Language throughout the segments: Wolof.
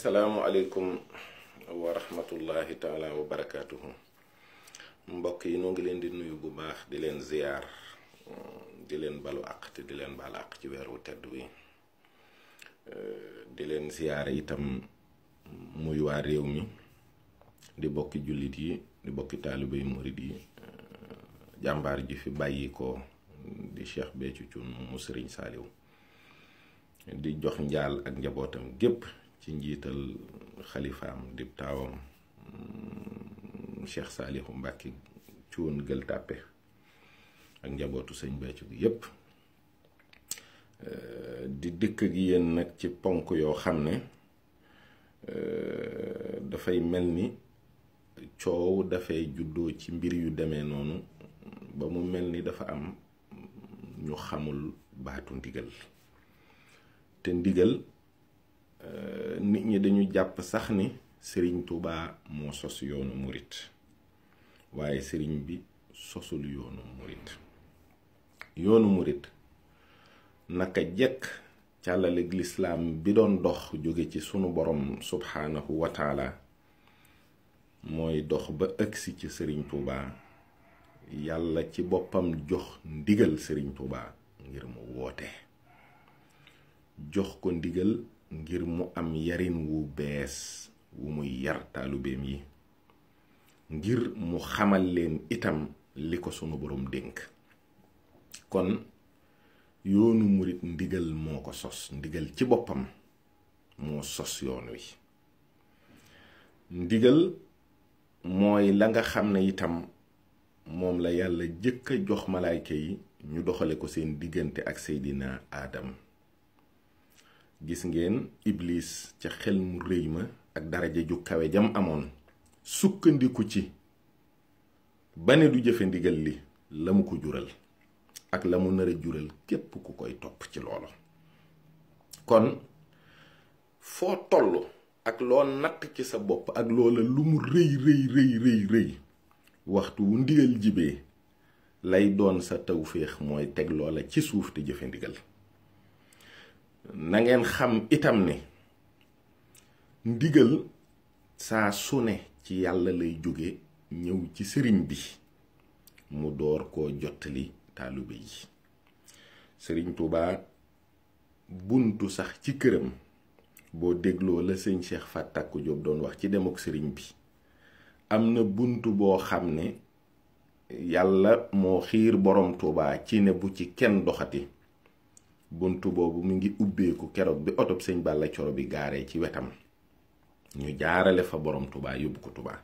Assalamualaikum wa rahmatullahi taala wa barakatuh. Mbokk yi noo ngi leen di nuyu bu baax di leen ziar di leen balu ak te di leen bal ak ci weeru tedd wi di leen ziar itam muy waa réew mi di bokki jullit yi di bokki taalibe yi murid yi jàmbaar ji fi bàyyi ko di cheikh bethio mu serigne saliou di jox njaal ak njabootam gépp ci njiital xalifaam di taawam cheikh Saliou Mbacke cuun Gueule Tapée ak njabootu sëñ Béthio gi yépp di dëkk ak yéen nag ci ponk yoo xam ne dafay mel ni coow dafay juddoo ci mbir yu demee noonu ba mu mel ni dafa am ñu xamul baatu ndigal te ndigal nit ñi dañu jàpp sax ni Serigne Touba moo sos yoonu murit waaye Serigne bi sosul yoonu murit naka jekk càllaleg lislaam bi doon dox jóge ci sunu borom subhanahu wa taala mooy dox ba ëgsi ci Serigne Touba yàlla ci boppam jox ndigal Serigne Touba ngir mu woote jox ko ndigal ngir mu am yarin wu bees wu muy yar taalubeem yi ngir mu xamal leen itam li ko sunu borom dénk kon yoonu murit ndigal moo ko sos ndigal ci boppam moo sos yoon wi ndigal mooy la nga xam ne itam moom la yàlla jëkk a jox malaayka yi ñu doxale ko seen diggante ak Seydina Adam gis ngeen iblis ca xel mu rëy ma ak daraja ju kawe jam amoon sukkandiku ci ba ne du jëfe ndigal li la mu ko jural ak la mu nar a jural képp ku koy topp ci loolu kon foo toll ak loo natt ci sa bopp ak loola lu mu rëy waxtu wu ndigal jibee lay doon sa tawféex mooy teg loola ci suuf te jëfe ndigal na ngeen xam itam ne ndigal saa su ne ci yàlla lay jóge ñëw ci sëriñ bi mu door koo jottali taalibe yi Sëriñ Tuubaa buntu sax ci këram boo dégloo la sëñ Cheikh Fatakku Jóob doon wax ci demuk sëriñ bi am na buntu boo xam ne yàlla moo xiir borom Tuubaa ci ne bu ci kenn doxati buntu boobu mu ngi ubbeeku keroog bi otob sëñ Balla Coro bi gaaree ci wetam ñu jaarale fa borom Tuubaa yóbbu ko Tuubaa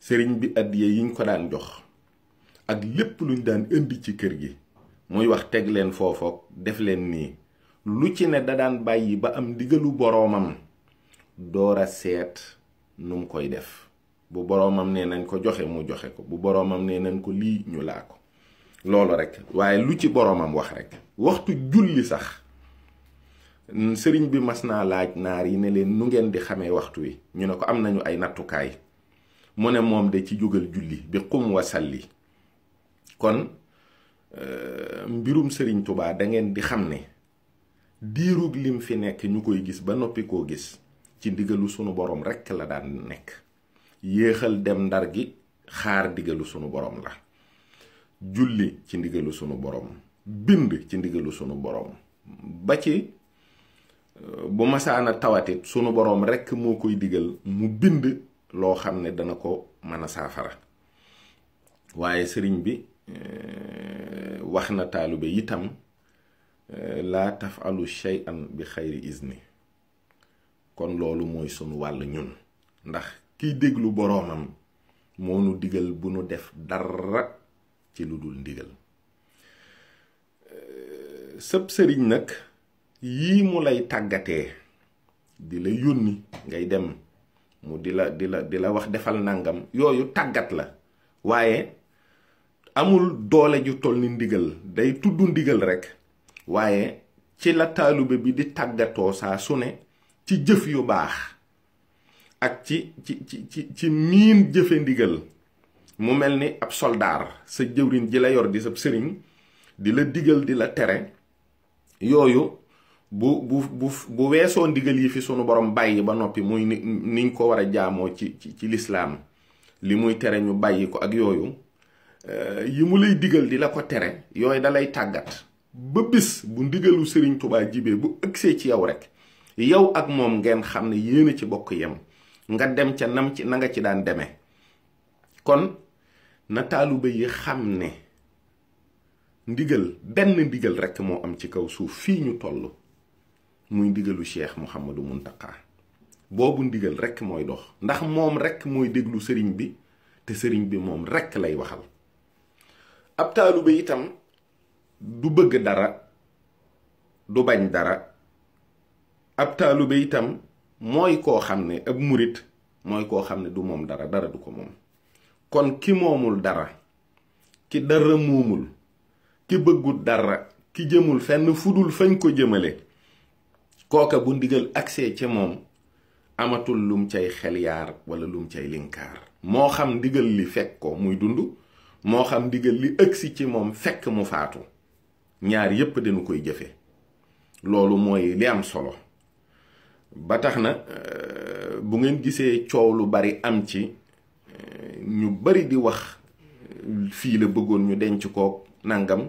sëriñ bi addiya yiñ ko daan jox ak lépp luñ daan indi ci kër gi muy wax teg leen foofook def leen nii lu ci ne da daan bàyyi ba am ndigalu boroomam doora seet nu mu koy def bu boroomam nee nañ ko joxe mu joxe ko bu boroomam nee nañ ko lii ñu laa ko loolu rek waaye lu ci boroomam wax rek waxtu julli sax sëriñ bi mas naa laaj naar yi ne leen nu ngeen di xamee waxtu wi ñu ne ko am nañu ay nattukaay mu ne moom de ci jógal julli bi qum wa salli kon mbirum Sëriñ Tuubaa da ngeen di xam ne diirug lim fi nekk ñu koy gis ba noppi koo gis ci ndigalu sunu borom rekk la daan nekk yéexal dem Ndar gi xaar ndigalu sunu borom la julli ci ndigalu sunu borom bind ci ndigalu sunu borom ba ci bu masaana tawatit sunu borom rekk moo koy digal mu bind loo xam ne dana ko mën a saafara waaye sëriñ bi wax na taalibe itam laa tafalu shay'an bi xayri izni kon loolu mooy sunu wàll ñun ndax kiy déglu boroomam moo nu digal bu nu def dara ci lu dul ndigal sëb sëriñ nag yii mu lay tàggatee di la yónni ngay dem mu di la wax defal nangam yooyu tàggat la waaye amul doole ju toll ni ndigal day tudd ndigal rekk waaye ci la taalube bi di tàggatoo saa su ne ci jëf yu baax ak ci miin jëfe ndigal mu mel ni ab soldaar sa jëwriñ ji la yor di sa sëriñ di la digal di la tere yooyu bu weesoo ndigal yi fi sunu borom bàyyi ba noppi muy niñ ko war a jaamoo ci lislaam li muy tere ñu bàyyi ko ak yooyu yi mu lay digal di la ko tere yooyu da lay tàggat ba bis bu ndigalu Sëriñ Tuubaa jibee bu ëgsee ci yow rek yow ak moom ngeen xam ne yéen a ci bokk yem nga dem ca na nga ci daan demee. kon na taalibe yi xam ne benn ndigal rekk moo am ci kaw suuf fii ñu toll muy ndigalu Cheikh Mouhamadou Mountakha boobu ndigal rekk mooy dox ndax moom rekk mooy déglu sëriñ bi te sëriñ bi moom rekk lay waxal. ab taalibe itam du bëgg dara du bañ dara ab taalibe itam mooy koo xam ne ab murit mooy koo xam ne du moom dara du ko moom. kon ki moomul dara ki dara moomul ki bëggul dara ki jëmul fenn fudul fañ ko jëmale kooka bu ndigal agsee ci moom amatul lum cay xel yaar wala lum cay linkaar moo xam ndigal li fekk ko muy dund moo xam ndigal li agsi ci moom fekk mu faatu ñaar yépp dañu koy jëfe loolu mooy li am solo ba tax na bu ngeen gisee coow lu bari am ci ñu bari di wax fii la bëggoon ñu denc kook nangam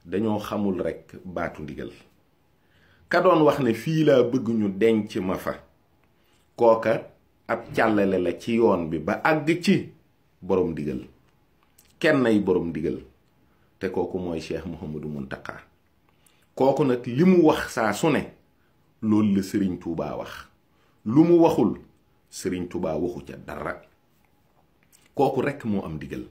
dañoo xamul rekk baatu ndigal ka doon wax ne fii laa bëgg ñu denc ma fa kooka ab càllale la ci yoon bi ba àgg ci borom ndigal kenn ay borom ndigal te kooku mooy Cheikh Mouhamadou Mountakha kooku nag li mu wax saa su ne loolu la Sëriñ Tuubaa wax lu mu waxul Sëriñ Tuubaa waxu ca dara kooku rekk moo am ndigal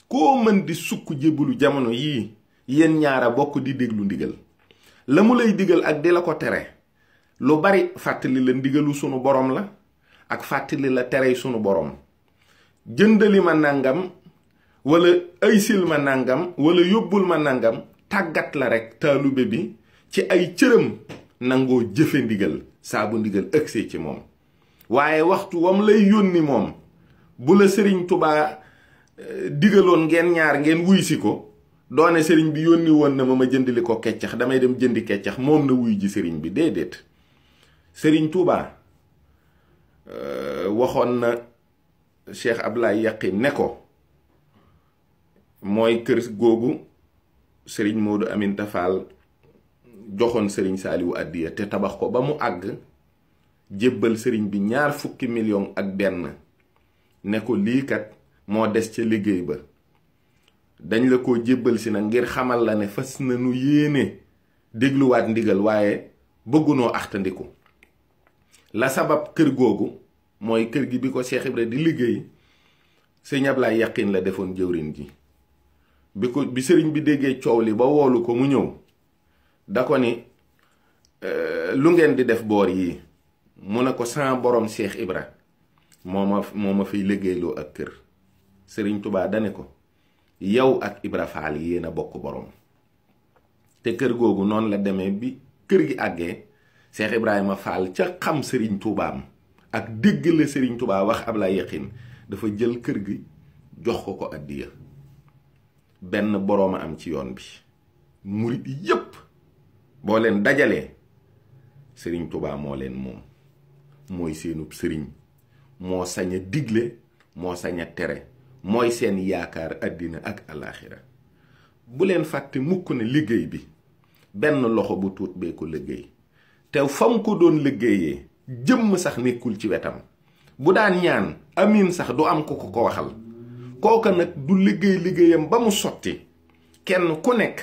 koo mën di sukk jébbalu jamono yii yéen ñaara bokk di déglu ndigal la mu lay digal ak di la ko tere lu bari fàttali la ndigalu sunu borom la ak fàttali la terey sunu borom jëndali ma nangam wala aysil ma nangam wala yóbbul ma nangam tàggat la rekk taalibe bi ci ay cëram nangoo jëfe ndigal saa bu ndigal ëgsee ci moom waaye waxtu wam lay yónni moom bu la Sëriñ Tuubaa digaloon ngeen ñaar ngeen wuy si ko doone sëriñ bi yónni woon na ma jëndili ko keccax damay dem jëndi keccax moom na wuy ji sëriñ bi déedéet Sëriñ Tuubaa waxoon na Cheikh Ablaye Yaqin ne ko mooy kër googu sëriñ Modou Aminta Fall joxoon sëriñ Saliou addiya te tabax ko ba mu àgg jébbal sëriñ bi 20 millions ak benn ne ko lii kat moo des ca liggéey ba dañ la ko jébbal si nag ngir xamal la ne fas na nu yéene dégluwaat ndigal waaye bëggunoo axtandiku la sabab kër googu mooy kër gi bi ko Cheikh Ibra di liggéey sëñ Ablaye Yaqin la defoon jëwriñ ji bi sëriñ bi déggee coow li ba woolu ko mu ñëw da ko ni lu ngeen di def boor yii mu ne ko sama borom Cheikh Ibra moo ma fiy liggéeyloo ak kër Sëriñ Tuubaa dane ko yow ak Ibra Faal yéen a bokk borom te kër googu noonu la demee bi kër gi àggee Cheikh Ibrahima Fall ca xam Sëriñ Tuubaam ak dégg la Sëriñ Tuubaa wax Ablaye Yaqin dafa jël kër gi jox ko addiya benn borooma am ci yoon bi murit yépp boo leen dajalee Sëriñ Tuubaa moo leen moom mooy seenub sëriñ moo sañ a digle moo sañ a tere mooy seen yaakaar àddina ak alaaxira bu leen fàtte mukk ne liggéey bi benn loxo bu tuut bee ko liggéey te fam ko doon liggéeyee jëmm sax nekkul ci wetam bu daan ñaan amiin sax du am ko ko waxal kooka nag du liggéeyam ba mu sotti kenn ku nekk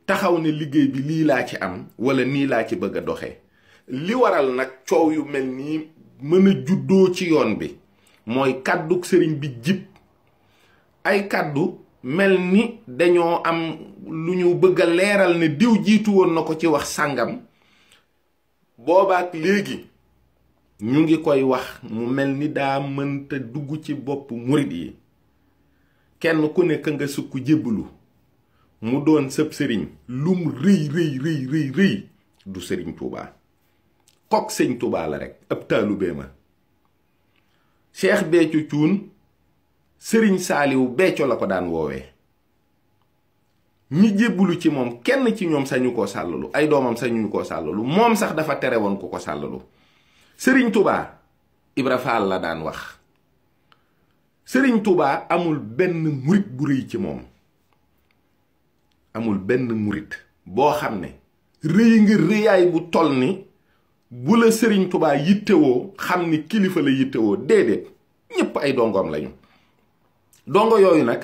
taxaw ne liggéey bi lii laa ci am wala nii laa ci bëgg a doxe li waral nag coow yu mel nii mën a juddoo ci yoon bi mooy kàddug sëriñ bi jib ay kàddu mel ni dañoo am lu ñu bëgg a leeral ne diw jiitu woon na ko ci wax sàngam boobaak léegi ñu ngi koy wax mu mel ni daa mënta dugg ci bopp murit yi kenn ku nekk nga sukk jébbalu mu doon sëb sëriñ lum rëy du Sëriñ Tuubaa kok Sëñ Tuubaa la rek ab taalubee ma Cheikh Béthio Thioune Sëriñ Saaliw Béthio la ko daan woowee ñi jébbulu ci moom kenn ci ñoom sañu koo sàllalu, ay doomam sañuñu koo sàllalu, moom sax dafa tere woon ku ko sàllalu. Sëriñ Touba Ibra Faal la daan wax. Sëriñ Touba amul benn murit bu rëy ci moom, amul benn murit boo xam ne rëy nga rëyaay bu toll ni bu la Sëriñ Touba yittewoo xam ni kilifa la yittewoo. déedéet, ñépp ay dongoom lañu. dongo yooyu nag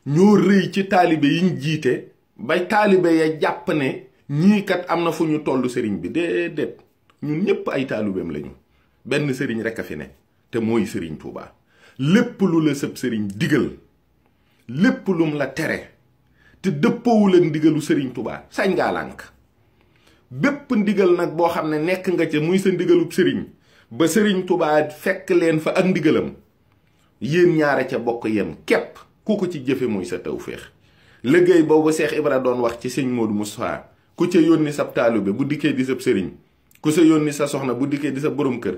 ñoo rëy ci taalibe yiñ jiite bay taalibe ya jàpp ne ñii kat am na fu ñu toll sëriñ bi. déedéet, ñun ñépp ay taalibeem lañu. benn sëriñ rekk a fi ne, te mooy Sëriñ Touba. lépp lu la sëb sëriñ digal, lépp lum la tere te dëppoowul ak ndigalu Sëriñ Touba, sañ ngaa lànk. bépp ndigal nag boo xam ne nekk nga ca muy sa ndigalub sëriñ ba Sëriñ Touba fekk leen fa ak ndigalam, yéen ñaara ca bokk yem képp. ku ko ci jëfe muy sa tawféex. liggéey boobu Cheikh Ibra doon wax ci sëñ Modou Moustapha, ku ca yónni sab taalibe bu dikkee di sab sëriñ, ku sa yónni sa soxna bu dikkee di sa borom kër,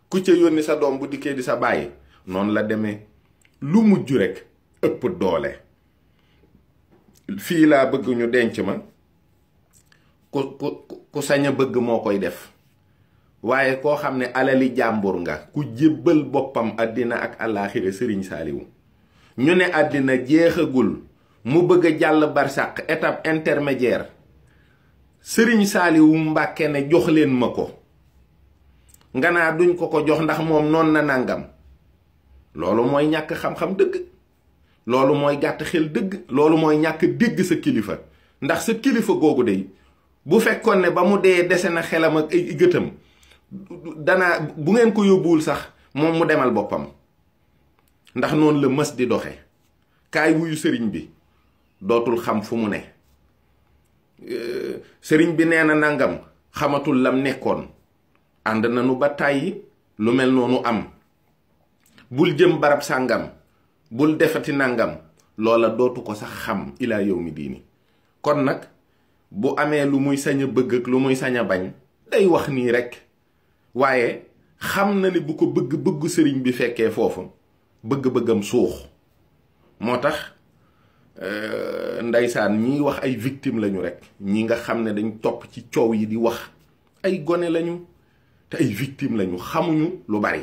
ku ca yónni sa doom bu dikkee di sa bàyyi. noonu la demee. lu mujj rekk ëpp doole. fii laa bëgg ñu denc ma, ku sañ a bëgg moo koy def. waaye koo xam ne alali jàmbur nga, ku jébbal boppam àddina ak àllaaxira sëriñ Saaliwu, ñu ne àddina jeexagul mu bëgg a jàll barsàq étape intermédiaire, sëriñ Saaliwu Mbàkke ne jox leen ma ko, nga naa duñ ko jox ndax moom noon na nàngam. loolu mooy ñàkk xam-xam dëgg, loolu mooy gàtt xel dëgg, loolu mooy ñàkk dégg sa kilifa. ndax sa kilifa googu de bu fekkoon ne ba mu dee dese na xelam ak ay gëtam, danaa bu ngeen ko yóbbuwul sax moom mu demal boppam. ndax noonu la mës di doxe. kaay wuyu sëriñ bi dootul xam fu mu ne. sëriñ bi nee na nangam, xamatul lam nekkoon. ànd nañu ba tàyyi lu mel noonu am. bul jëm barab sàngam, bul defati nangam, loola dootu ko sax xam ilaa yawmi diini. kon nag bu amee lu muy sañ a bëgg ak lu muy sañ a bañ, day wax nii rekk. waaye xam na ni bu ko bëgg-bëggu sëriñ bi fekkee foofu, bëgg-bëggam suux. moo tax ndeysaan ñiy wax ay victime lañu rekk. ñi nga xam ne dañ topp ci coow yi di wax, ay gone lañu te ay victime lañu, xamuñu lu bari.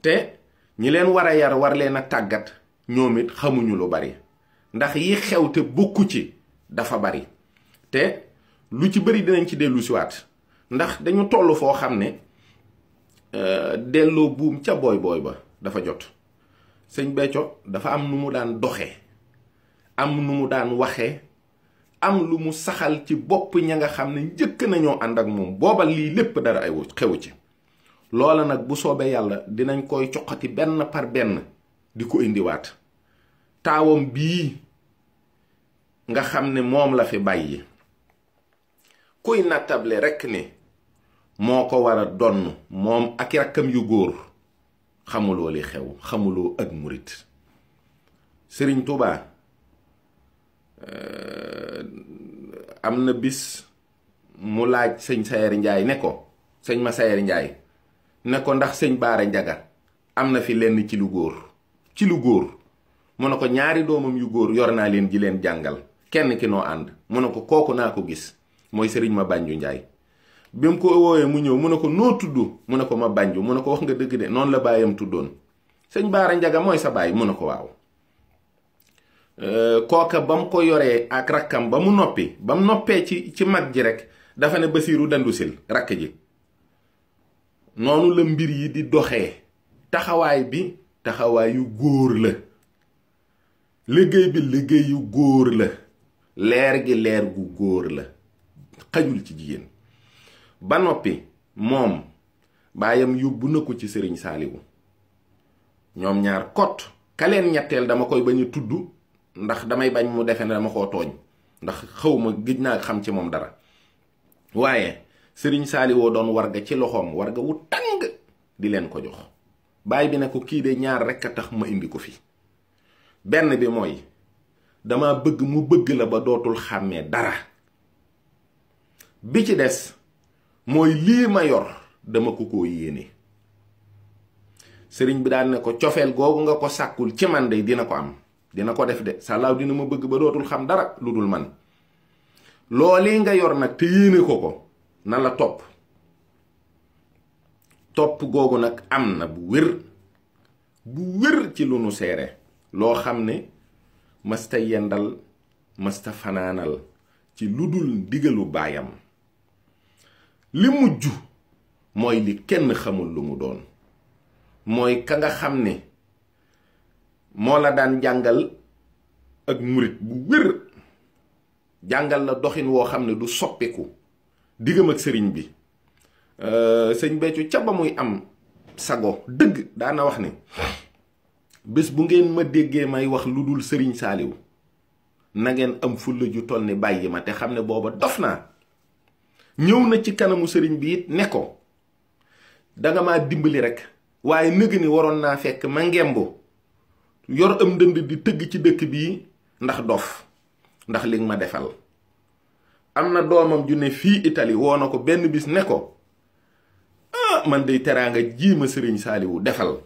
te ñi leen war a yar war leen a tàggat, ñoom it xamuñu lu bari. ndax yi xew te bokku ci dafa bari. te lu ci bari dinañ ci dellu siwaat. ndax dañu toll foo xam ne delloo buum ca booy ba dafa jot. sëñ Béthio dafa am nu mu daan doxee, am nu mu daan waxee, am lu mu saxal ci bopp ña nga xam ne njëkk nañoo ànd ak moom. booba lii lépp dara ay xewu ci. loola nag bu soobee yàlla dinañ koy coqati benn par benn di ko indiwaat. taawam bii nga xam ne moom la fi bàyyi, kuy nattable rekk ne moo ko war a donn moom ak rakkam yu góor, xamuloo li xew, xamuloo ak murit. Sëriñ Tuubaa am na bis mu laaj sëñ Sayer Njaay ne ko, sëñ ma Sayer Njaay ne ko ndax sëñ Baara Njaga am na fi lenn ci lu góor. mu ne ko ñaari doomam yu góor yor naa leen ji leen jàngal, kenn ki noo ànd. mu ne ko kooku naa ko gis, mooy sëriñ ma Bànju Njaay. bi mu ko woowee mu ñëw mu ne ko noo tudd, mu ne ko ma Bànju. mu ne ko wax nga dëgg de, noonu la baayam tuddoon. sëñ Baara Njaga mooy sa baay, mu ne ko waaw. kooka ba mu ko yoree ak rakkam ba mu noppi, ba mu noppee ci mag ji rek dafa ne Basiiru Dandusil rakk ji. noonu la mbir yi di doxee. taxawaay bi taxawaayu góor la, liggéey bi liggéeyu góor la, leer gi leer gu góor la, xajul ci jigéen. ba noppi moom baayam yóbbu na ko ci sëriñ Saaliwu. ñoom ñaar kot. ka leen ñetteel dama koy bañ a tudd ndax damay bañ mu defe ne dama koo tooñ, ndax xawma gëj naa xam ci moom dara. waaye sëriñ Saaliwoo doon warga ci loxoom, warga wu tàng di leen ko jox. baay bi ne ko kii de ñaar rekk a tax ma indi ko fi. benn bi mooy dama bëgg mu bëgg la ba dootul xàmmee dara. bi ci des mooy lii ma yor dama ko yéene. sëriñ bi daan ne ko cofeel googu nga ko sàkkul ci man de dina ko am. dina ko def de sàllaaw dina ma bëgg ba dootul xam dara lu dul man. loolee nga yor nag te yéene ko na la topp googu nag am na bu wér ci lu nu seere loo xam ne masta yendal masta fanaanal ci lu dul digalu baayam. li mujj mooy li kenn xamul lu mu doon, mooy ka nga xam ne moo la daan jàngal ak murit bu wér, jàngal la doxin woo xam ne du soppiku diggam ak sëriñ bi. sëñ Béthio ca ba muy am sago dëgg daana wax ne bés bu ngeen ma déggee may wax lu dul sëriñ Saliou na ngeen am fulla ju toll ni bàyyi ma te xam ne booba dof naa. ñëw na ci kanamu sëriñ bi it ne ko danga ma dimbali rek waaye nëg ni waroon naa fekk ma ngembu yor am ndënd di tëgg ci dëkk bii ndax dof, ndax li nga ma defal. am na doomam ju ne fii Italie woo na ko benn bis ne ko man dey teraanga ji ma sëriñ Saliou defal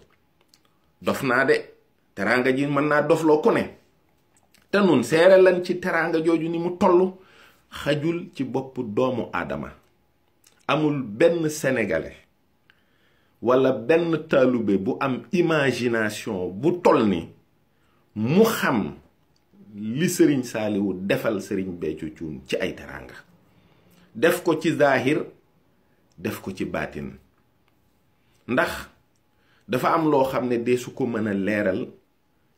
dof naa de, teraanga ji mën naa dofloo ku ne. te nun seere lan ci teraanga jooju ni mu toll xajul ci bopp doomu aadama. amul benn sénégalais walla benn taalube bu am imagination bu toll ni mu xam li sëriñ Saliou defal sëriñ Béthio Thioune ci ay teraanga. def ko ci zaahir, def ko ci baatin. ndax dafa am loo xam ne dee su ko mën a leeral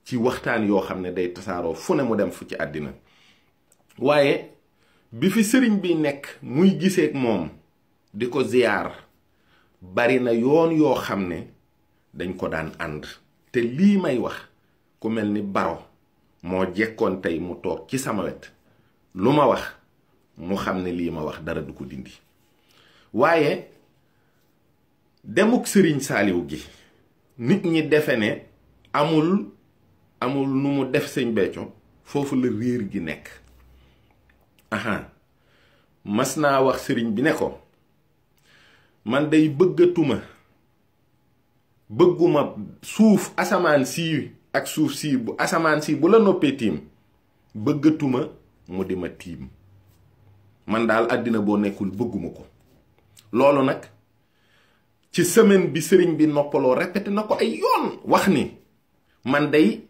ci waxtaan yoo xam ne day tasaaroo fu ne mu dem fu ci àddina. waaye bi fi sëriñ bi nekk muy giseek moom di ko ziyaar bari na yoon yoo xam ne dañ ko daan ànd. te lii may wax ku mel ni Baro moo jekkoon tey mu toog ci sama wet lu ma wax mu xam ne lii ma wax dara du ko dindi. waaye demuk sëriñ Saliou gi nit ñi defe ne amul nu mu def sëñ Béthio, foofu la réer gi nekk. mas naa wax sëriñ bi ne ko man day bëgguma suuf asamaan sii ak suuf sii bu asamaan sii bu la noppee tiim bëggatuma mu di ma tiim. man daal àddina boo nekkul bëgguma ko. loolu nag ci semaine bi sëriñ bi noppaloo répété na ko ay yoon wax ni man day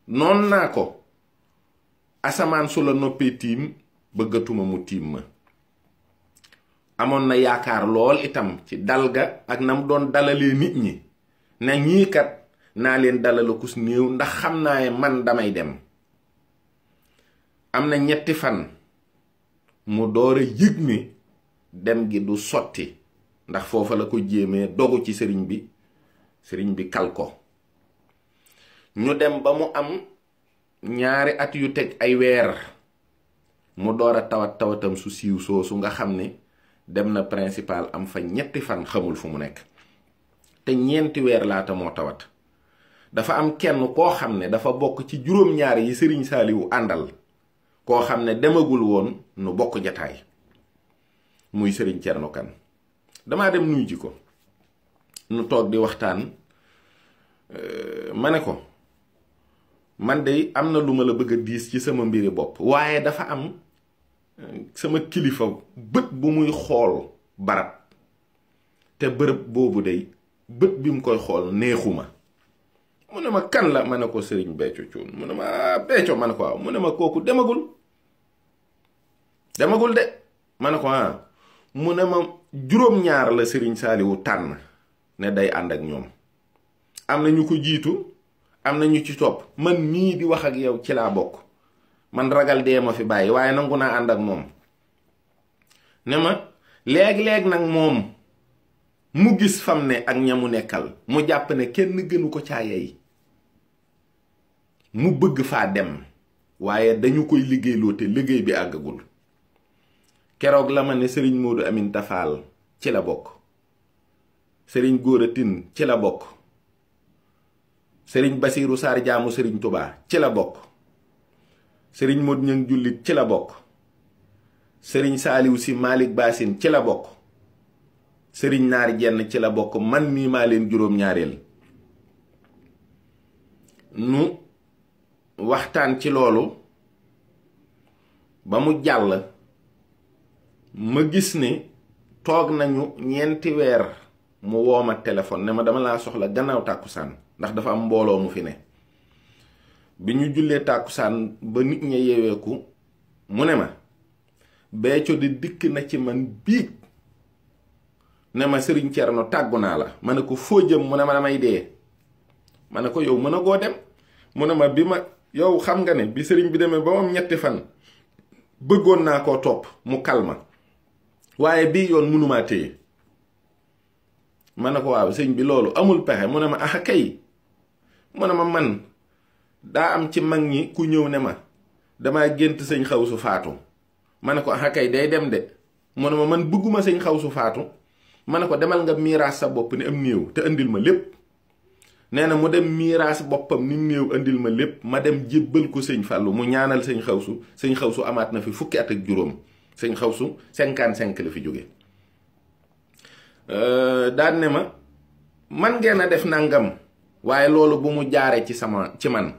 noon naa ko asamaan su la noppee tiim bëggatuma mu tiim ma. amoon na yaakaar lool itam ci dalga ak nam doon dalalee nit ñi na ñii kat naa leen dalala kus néew ndax xam naa ne man damay dem. am na 3 fan mu door a yëg ni dem gi du sotti ndax foofa la ko jéemee dogu ci sëriñ bi kal ko. ñu dem ba mu am 2 at yu teg ay weer mu door a tawatam su siiw soosu nga xam ne dem na principal am fa 3 fan xamul fu mu nekk. te 4 weer laata moo tawat dafa am kenn koo xam ne dafa bokk ci juróom-ñaar yi sëriñ Saliou àndal koo xam ne demagul woon nu bokk jataay muy sëriñ Cerno Kan. damaa dem nuy ji ko nu toog di waxtaan. ma ne ko man de am na lu ma la bëgg a diis ci sama mbiri bopp, waaye dafa am sama kilifa bët bu muy xool barab te bërëb boobu day bët bi mu koy xool neexuma. mu ne ma kan la? ma ne ko sëriñ Béthio Thioune. mu ne ma Béthio? ma ne ko waaw. mu ne ma kooku demagul de. ma ne ko mu ne ma juróom-ñaar la sëriñ Saliou tànn ne day ànd ak ñoom. am na ñu ko jiitu, am na ñu ci topp. man mii di wax ak yow ci laa bokk. man ragal dee ma fi bàyyi waaye nangu naa ànd ak moom. ne ma léeg-léeg nag moom mu gis fam ne ak ñamu nekkal mu jàpp ne kenn gënu ko caayey mu bëgg faa dem, waaye dañu koy liggéeyloo te liggéey bi àggagul. keroog la ma ne sëriñ Modou Aminta Fall ci la bokk, sëriñ Góora Tine ci la bokk, sëriñ Basiiru Saar jaamu sëriñ Tubaa ci la bokk, sëriñ Modou Ñang Jullit ci la bokk, sëriñ Saaliw Si Malick Basin ci la bokk, sëriñ Naar Jenn ci la bokk. man mii maa leen juróom-ñaareel. nu waxtaan ci loolu ba mu jàll ma gis ne toog nañu ñeenti weer mu wooma téléphone ne ma dama laa soxla gannaaw tàkkusaan ndax dafa am mbooloo mu fi ne. bi ñu jullee tàkkusaan ba nit ña yeeweeku mu ne ma Béthio di dikk na ci man biig ne ma Serigne Thierno tàggu naa la. ma ne ko foo jëm mu ne ma damay dee. ma ne ko yow mën a goo dem. mu ne ma bi ma yow xam nga ne bi sëriñ bi demee ba am ñetti fan bëggoon naa koo topp mu kalma waaye bii yoon mënumaa téye. ma ne ko waaw sëñ bi loolu amul pexe mu ne ma ah kay. mu ne ma man daa am ci mag ñi ku ñëw ne ma damaa gént sëñ Xawsu faatu. ma ne ko ah kay day dem de. mu ne ma man bëgguma sëñ Xawsu faatu. ma ne ko demal nga miiraas sa bopp ni am néew te andil ma lépp. nee na mu dem miiraas boppam ni néew andil ma lépp ma dem jébbal ko sëñ Fàllu mu ñaanal sëñ Xawsu amaat na fi fukki at ak juróom. sëñ Xawsu 55 la fi jóge. daan ne ma man ngeen a def nangam waaye loolu bu mu jaaree ci man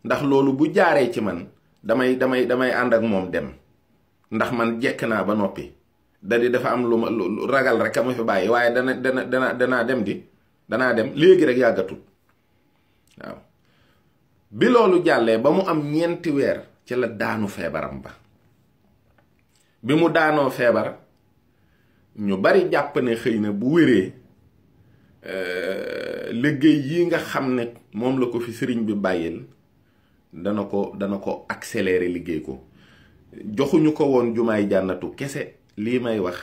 ndax loolu bu jaaree ci man damay ànd ak moom dem ndax man jekk naa ba noppi dafa am lu ragal rek a ma fi bàyyi waaye danaa dem léegi rek yàggatul waaw. bi loolu jàllee ba mu am ñeenti weer ci la daanu feebaram ba. bi mu daanoo feebar ñu bari jàpp ne xëy na bu wéree liggéey yi nga xam ne moom la ko fi sëriñ bi bàyyil dana ko accélérer liggéey ko. joxuñu ko woon jumaay jànnatu kese lii may wax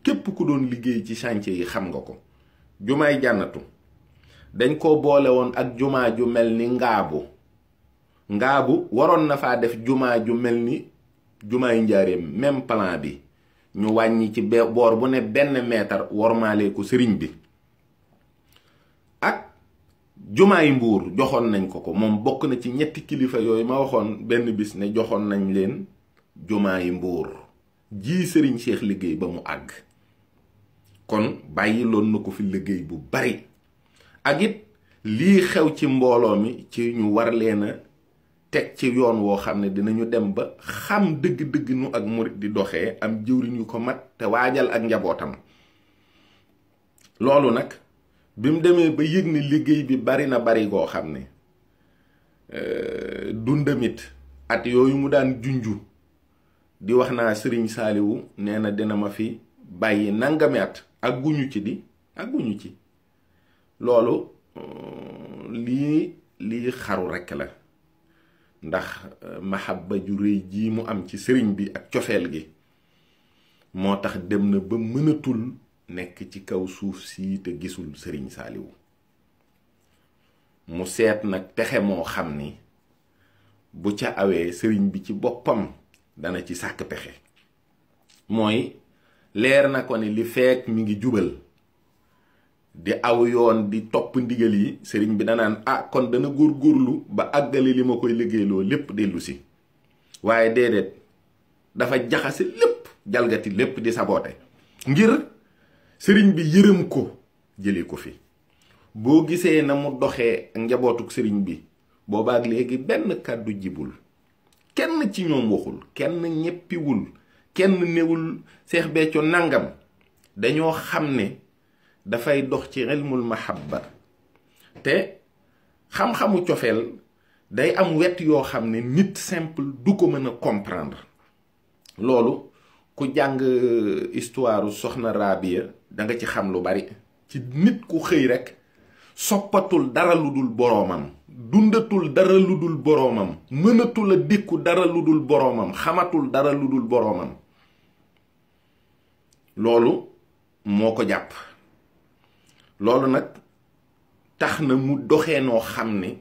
képp ku doon liggéey ci chantier yi xam nga ko. jumaay jànnatu dañ ko boole woon ak jumaa ju mel ni ngaabu waroon na faa def jumaa ju mel ni jumaay njaareem même plan bi ñu wàññi ci boor bu ne benn meetar wormaale ko sëriñ bi. ak jumaay mbuur joxoon nañ ko moom bokk na ci ñetti kilifa yooyu ma waxoon benn bis ne joxoon nañ leen jumaay mbuur ji sëriñ Cheikh liggéey ba mu àgg. kon bàyyi loon na ko fi liggéey bu bari. ak it lii xew ci mbooloo mi ci ñu war leen a teg ci yoon woo xam ne dinañu dem ba xam dëgg-dëgg nu ak murit di doxee am jëwriñ yu ko mat te waajal ak njabootam. loolu nag bi mu demee ba yëg ni liggéey bi bari na bari goo xam ne dundamit at yooyu mu daan junju di wax naa sëriñ Saaliwu nee na dina ma fi bàyyi nangami at ak guñu ci loolu lii xaru rekk la ndax mahabba ju rëy ji mu am ci sëriñ bi ak cofeel gi moo tax dem na ba mënatul nekk ci kaw suuf si te gisul sëriñ Saaliwu. mu seet nag pexe moo xam ni bu ca awee sëriñ bi ci boppam dana ci sàkk pexe. mooy leer na ko ni li fekk mi ngi jubal di aw yoon di topp ndigal yi sëriñ bi danaan kon dana góorgóorlu ba àggale li ma koy liggéeyloo lépp dellu si. waaye déedéet dafa jaxase lépp jalgati lépp di saboote ngir sëriñ bi yërëm ko jëlee ko fi. boo gisee na mu doxee njabootuk sëriñ bi boobaak léegi benn kàddu jibul kenn ci ñoom waxul kenn ñeppiwul kenn newul Seex Béthio nangam. dañoo xam ne dafay dox ci ilmul mahabba te xam-xamu cofeel day am wet yoo xam ne nit simple du ko mën a comprendre. loolu ku jàng histoire soxna Rabia da nga ci xam lu bari ci nit ku xëy rekk soppatul dara lu dul boroomam, dundatul dara lu dul boroomam, mënatul a dékku dara lu dul boroomam, xamatul dara lu dul boroomam. loolu moo ko jàpp. loolu nag tax na mu doxee noo xam ne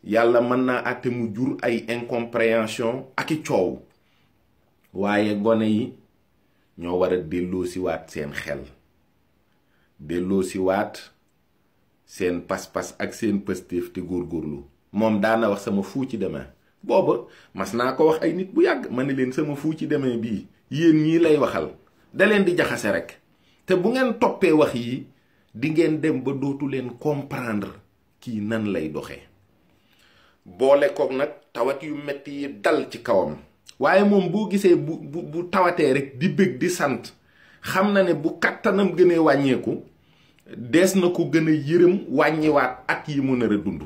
yàlla mën naa àtte mu jur ay incompréhension ak i coow. waaye gone yi ñoo war a delloo si waat seen xel, delloo si waat seen pas-pas ak seen pëstéef te góorgóorlu. moom daana wax sama fuu ci demee booba mas naa ko wax ay nit bu yàgg ma ne leen sama fuu ci demee bii yéen ñii lay waxal da leen di jaxase rek te bu ngeen toppee wax yi di ngeen dem ba dootu leen comprendre kii nan lay doxee. boole koog nag tawat yu metti yi dal ci kawam. waaye moom boo gisee bu tawatee rek di bëgg di sant xam na ne bu kattanam gënee wàññeeku dees na ko gën a yërëm wàññiwaat at yi mu nar a dund.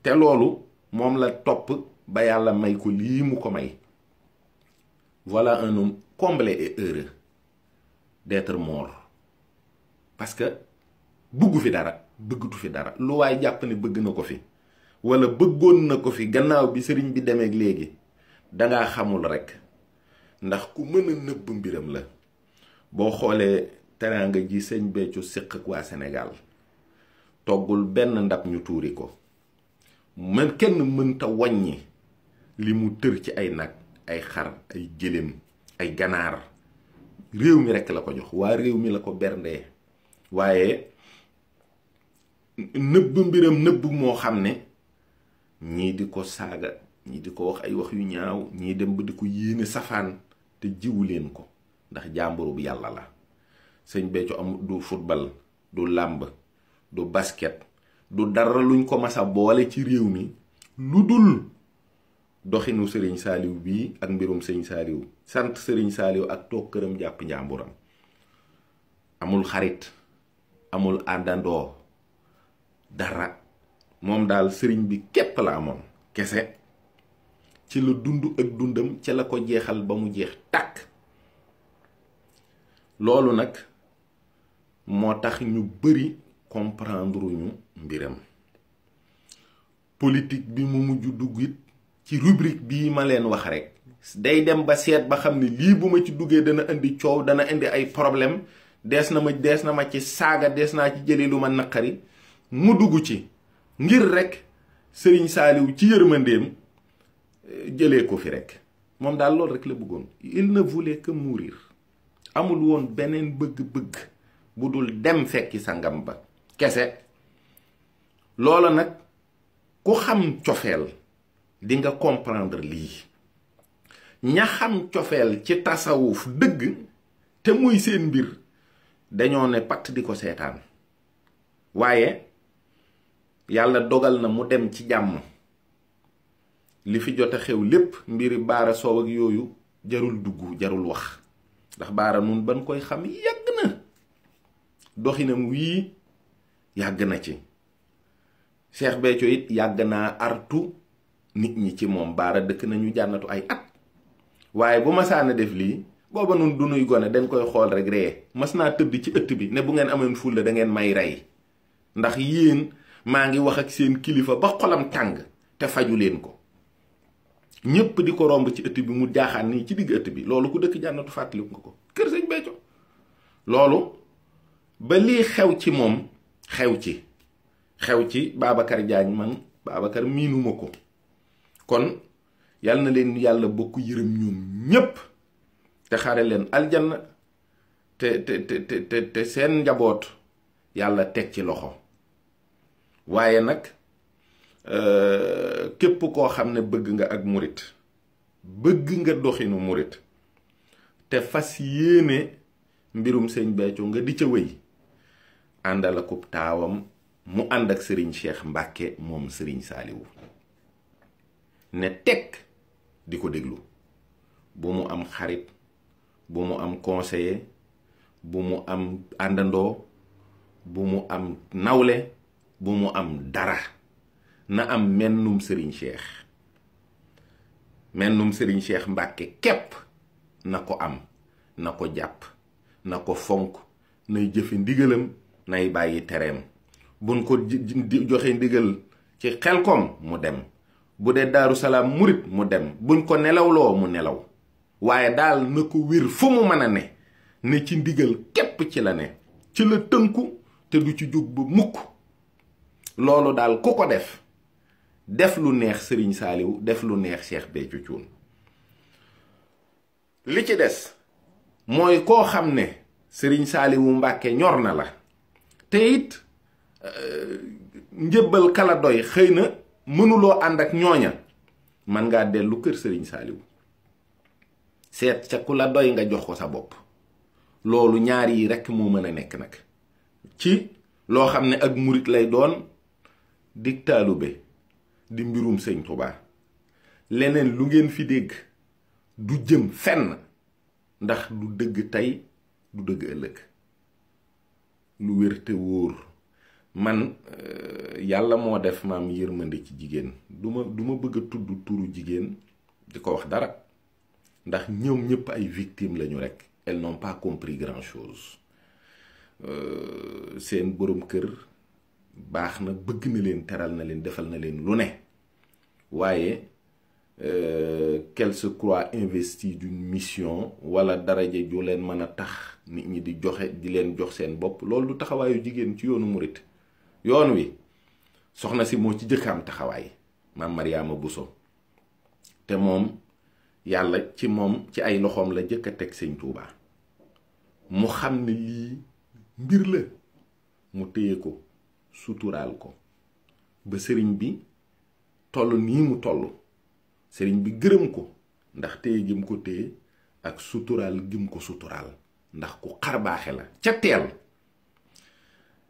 te loolu moom la topp ba yàlla may ko lii mu ko may. voilà un homme comblé et heureux d'être mort parce que bëggu fi dara bëggatu fi dara lu waay jàpp ne bëgg na ko fi wala bëggoon na ko fi gannaaw bi sëriñ bi demeek léegi dangaa xamul rekk ndax ku mën a nëbb mbiram la. boo xoolee teraanga ji sëñ Béthio séq ak waa Sénégal toggul benn ndab ñu tuuri ko kenn mënta waññi li mu tër ci ay nag ay xar ay gëléem ay ganaar réew mi rekk la ko jox waa réew mi la ko berndee. waaye nëbb mbiram nëbb moo xam ne ñii di ko saaga ñii di ko wax ay wax yu ñaaw ñii dem ba di ko yéene safaan te jiwu leen ko ndax jàmburu bu yàlla la. sëñ Béthio am du football du làmb du basket du dara luñ ko masa boole ci réew mi lu dul doxinu sëriñ saaliw bii ak mbirum sëñ saaliw sant sëriñ saaliw ak toog këram jàpp njàmburam. amul xarit amul àndandoo dara moom daal sëriñ bi képp la amoon kese. ci la dund ak dundam ca la ko jeexal ba mu jeex tàkk. loolu nag moo tax ñu bari comprendre ñu mbiram. politique bi mu mujj dugg it ci rubrique bii ma leen wax rek day dem ba seet ba xam ne lii bu ma ci duggee dana indi coow dana indi ay problème dees na ma ci saaga dees naa ci jëlee lu ma naqari mu dugg ci ngir rek sëriñ saaliw ci yërmandeem jëlee ko fi rek. moom daal loolu rek la bëggoon. il ne voulait que mourir. amul woon beneen bëgg-bëgg bu dul dem fekki sangam ba kese. loola nag ku xam cofeel di nga comprendre lii. ña xam cofeel ci tasawuf dëgg te muy seen mbir dañoo ne patt di ko seetaan. waaye yàlla dogal na mu dem ci jàmm. li fi jot a xew lépp mbiri baara soow ak yooyu jarul dugg jarul wax ndax baara nun ban koy xam yàgg na. doxinam wii yàgg na ci. Cheikh Béthio it yàgg naa artu nit ñi ci moom. baara dëkk nañu jànnatu ay at. waaye bu masaana def lii booba nun du nuy gone dañ koy xool rek ree. mas naa tëdd ci ëtt bi ne bu ngeen amoon fulla da ngeen may rey ndax yéen maa ngi wax ak seen kilifa ba xolam tàng te faju leen ko. ñépp di ko romb ci ëtt bi mu jaaxaan nii ci digg ëtt bi. loolu ku dëkk jànnatu fàttaliku nga ko kër sëñ Béthio. loolu ba lii xew ci moom xew ci Babacar Diagne man Babacar miinuma ko. kon yal na leen yàlla bokk yërëm ñoom ñépp te xare leen aljanna te seen njaboot yàlla teg ci loxo. waaye nag képp koo xam ne bëgg nga ak murit bëgg nga doxinu murit te fas yéene mbirum sëñ Béthio nga di ca wéy àndal akub taawam mu ànd ak sëriñ Cheikh Mbàkke moom sëriñ Saaliwu ne tekk di ko déglu. bu mu am xarit bu mu am conseiller bu mu am àndandoo bu mu am nawle bu mu am dara. na am mennum sëriñ Cheikh Mbàkke képp na ko am na ko jàpp na ko fonk nay jëfe ndigalam nay bàyyi tereem. buñ ko joxe ndigal ci Xelkom mu dem. bu dee Daaru Salaam murit mu dem. buñ ko nelawloo mu nelaw. waaye daal na ko wér fu mu mën a ne ci ndigal képp ci la ne. ci la tënku te du ci jóg ba mukk. loolu daal ku ko def lu neex sëriñ Saaliw def lu neex Cheikh Béthio Thioune. li ci des mooy koo xam ne sëriñ Saaliwu Mbàkke ñor na la te it njëbbal kala doy xëy na mënuloo ànd ak ñooña man ngaa dellu kër sëriñ Saaliw seet ca ku la doy nga jox ko sa bopp. loolu ñaar yi rekk moo mën a nekk nag ci loo xam ne ak murit lay doon dig taalube di mbirum sëñ Touba leneen lu ngeen fi dégg du jëm fenn ndax du dëgg tey du dëgg ëllëg lu wér te wóor man yàlla moo def maam yërmande ci jigéen duma bëgg a tudd turu jigéen di ko wax dara ndax ñoom ñëpp ay victimes lañu rek elles n'ont pas compris grand chose seen borom kër baax na bëgg na leen teral na leen defal na leen lu ne waaye qu'elle se croit investie d'une mission wala daraja ju leen mën a tax nit ñi di leen jox seen bopp loolu du taxawaayu jigéen ci yoonu murit yoon wi soxna si moo ci jëkk am taxawaay maam Mariama Bousso te moom yàlla ci ay loxoom la jëkk a teg sëñ Touba mu xam ne lii mbir la mu téye ko suturaal ko ba sëriñ bi toll nii mu toll sëriñ bi gërëm ko ndax téye gim ko téye ak suturaal gim ko suturaal ndax ku xarbaaxe la ca teel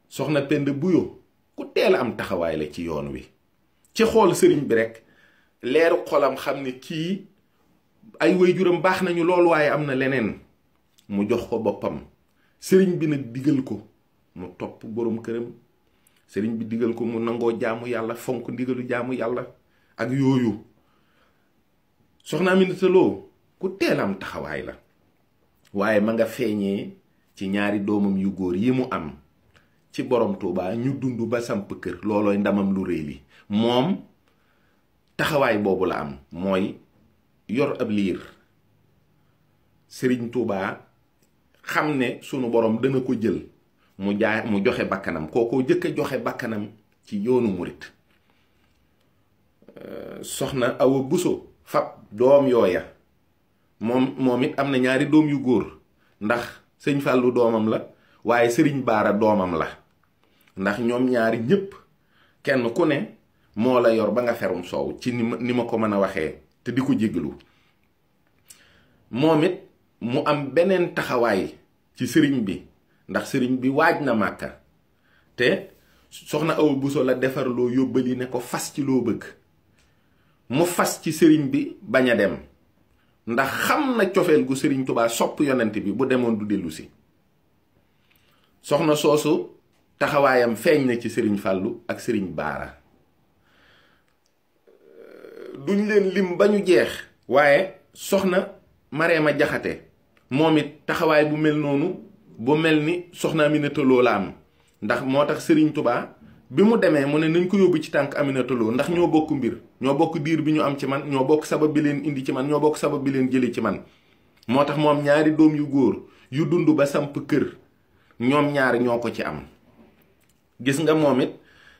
soxna Penda Buyo ku teel am taxawaay la ci yoon wi ci xool sëriñ bi rek leeru xolam xam ne kii ay waajuram baax nañu lool waaye am na leneen mu jox ko boppam sëriñ bi nag digal ko mu topp borom këram sëriñ bi digal ko mu nangoo jaamu yàlla fonk ndigalu jaamu yàlla ak yooyu soxna Aminata Lo ku teel am taxawaay la waaye ma nga feeñee ci ñaari doomam yu góor yi mu am ci borom Touba ñu dund ba samp kër loolooy ndamam lu rëy li moom taxawaay boobu la am mooy yor ab liir sëriñ Touba xam ne sunu borom dana ko jël mu joxe bakkanam kookoo jëkk a joxe bakkanam ci yoonu murit soxna Awa Bousso fab doom yooya moom it am na ñaari doom yu góor ndax sëñ Fàllu doomam la waaye sëriñ Baara doomam la ndax ñoom ñaari ñépp kenn ku ne moo la yor ba nga ferum soow ci ni ma ko mën a waxee te di ko jéggalu moom it mu am beneen taxawaay ci sëriñ bi ndax sëriñ bi waaj na Màkka te soxna Awa Bousso la defar loo yóbbali ne ko fas ci loo bëgg mu fas ci sëriñ bi bañ a dem ndax xam na cofeel gu sëriñ Touba sopp yonent bi bu demoon du dellu si soxna soosu taxawaayam feeñ na ci sëriñ Fàllu ak sëriñ Baara duñ leen lim ba ñu jeex waaye soxna Mareema Jaxate moom it taxawaay bu mel noonu bu mel ni soxna Aminata Lo la am ndax moo tax sëriñ Touba bi mu demee mu ne nañ ko yóbbu ci tànk Aminata Lo ndax ñoo bokk mbir ñoo bokk diir bi ñu am ci man ñoo bokk sabab bi leen indi ci man ñoo bokk sabab bi leen jëli ci man moo tax moom ñaari doom yu góor yu dund ba samp kër ñoom ñaari ñoo ko ci am gis nga moom it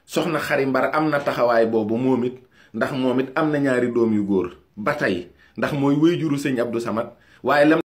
soxna Xari Mbar am na taxawaay boobu moom it ndax moom it am na ñaari doom yu góor ba tey ndax mooy wéyjuru sëñ Abdou Samad waaye lam